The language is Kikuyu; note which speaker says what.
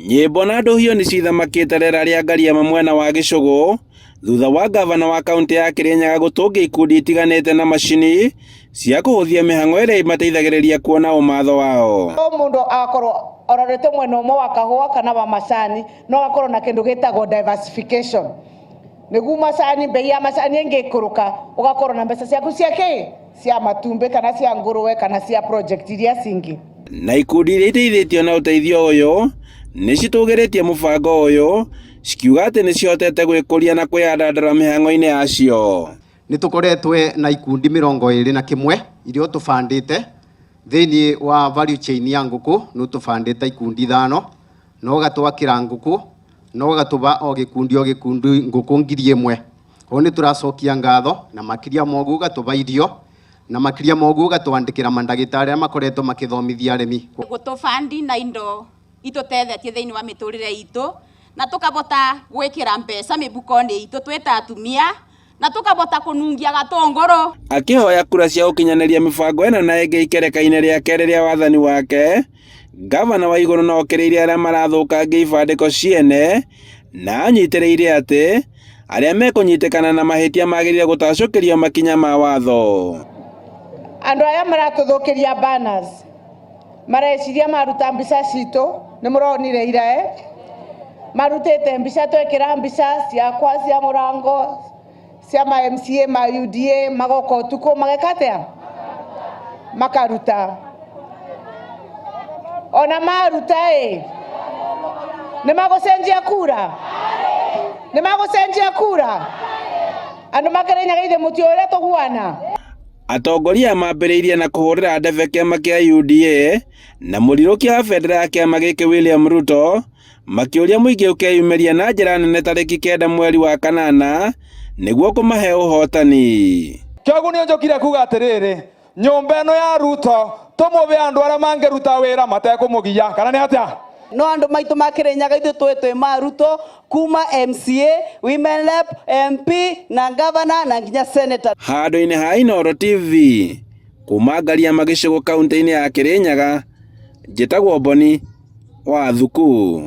Speaker 1: Nyĩmbo na ndũhiũ nĩcithamakĩte rĩera rĩa Ngariama mwena wa Gĩcũgũ thutha wa ngavana wa kaũntĩ ya Kĩrĩnyaga gũtũngia ikundi itiganĩte na macini cia kũhũthia mĩhang'o ĩrĩa ĩmateithagĩrĩria kuona ũmatho wao.
Speaker 2: O mũndũ agakorwo arorete mwena ũmwe wa kahũa kana wa macani, no akorwo na kĩndũ gĩtagwo diversification, nĩguo macani, mbei ya macani ĩngĩikũrũka, ũgakorwo na mbeca ciaku cia kĩ, cia matumbĩ kana cia ngũrũwe kana cia project iria cingĩ.
Speaker 1: Na ikundi iria iteithĩtio na ũteithio ũyũ nĩ citũgĩrĩtie mũbango ũyũ cikiuga atĩ nĩ cihotete gwĩkũria na kwĩyandandũra mĩhang'o-inĩ yacio.
Speaker 3: Nĩ tũkoretwe na ikundi 21 iria tũbandĩte thĩinĩ wa value chain ya ngũkũ. Nĩ tũbandĩte ikundi 5, na ũgatwakĩra ngũkũ na ũgatũba o gĩkundi o gĩkundi ngũkũ 1000. Koguo nĩ tũracokia ngatho, na makĩria ma ũguo ũgatũba irio, na makĩria ma ũguo ũgatwandĩkĩra mandagĩtarĩ arĩa makoretwo makĩthomithia arĩmi.
Speaker 4: Gũtũbandi na indo itũtethetie thĩinĩ wa mĩtũrĩre itũ, na tũkabota gwĩkĩra mbeca mĩbuko-inĩ itũ twĩ ta atumia, na tũkabota kũnungia gatũngũrũ.
Speaker 1: Akĩhoya kura cia gũkinyanĩria mĩbango ĩno na ĩngĩ ikereka-inĩ rĩa kerĩ rĩa wathani wake, ngavana wa Igũrũ no okĩrĩire arĩa marathũkangia ibandĩko ciene na anyitĩrĩire atĩ arĩa mekũnyitĩkana na mahĩtia magĩrĩire gũtacũkĩrio makinya ma watho.
Speaker 2: Andũ aya maratũthũkĩria banners, mareciria maruta mbica citũ, nĩ mũronire ira, marutĩte mbica, twekĩra mbica ciakwa cia mũrango, cia ma MCA ma UDA, magoka ũtukũ mageka atĩa, makaruta. Ona maruta ĩ, nĩ magũcenjia kura, nĩ magũcenjia kura. Andũ makĩrĩnyaga ithe mũtĩ ũrĩa tũguana.
Speaker 1: Atongoria mambĩrĩirie na kũhũrĩra ndebe kĩama kĩa UDA na mũrirũkia wa bendera ya kĩama gĩkĩ William Ruto, makĩũria mũingĩ ũkeyumĩria na njĩra nene tarĩki 9 mweri wa kanana nĩguo kũmahe ũhotani.
Speaker 5: Kĩoguo nĩ njũkire kuga atĩrĩrĩ, nyũmba ĩno ya Ruto tũmũbe andũ arĩa mangĩruta wĩra matekũmũgia, kana nĩ atĩa?
Speaker 6: No andũ maitũ makĩrĩnyaga ithuĩ tũĩ twĩ ma Ruto kuma MCA, Women Rep, MP na governor na nginya senator.
Speaker 1: Handũ-inĩ ha Inooro TV kuma Ngariama Gĩcũgũ kaũntĩ-inĩ ya Kĩrĩnyaga, njĩtagwo Boni wa Thuku.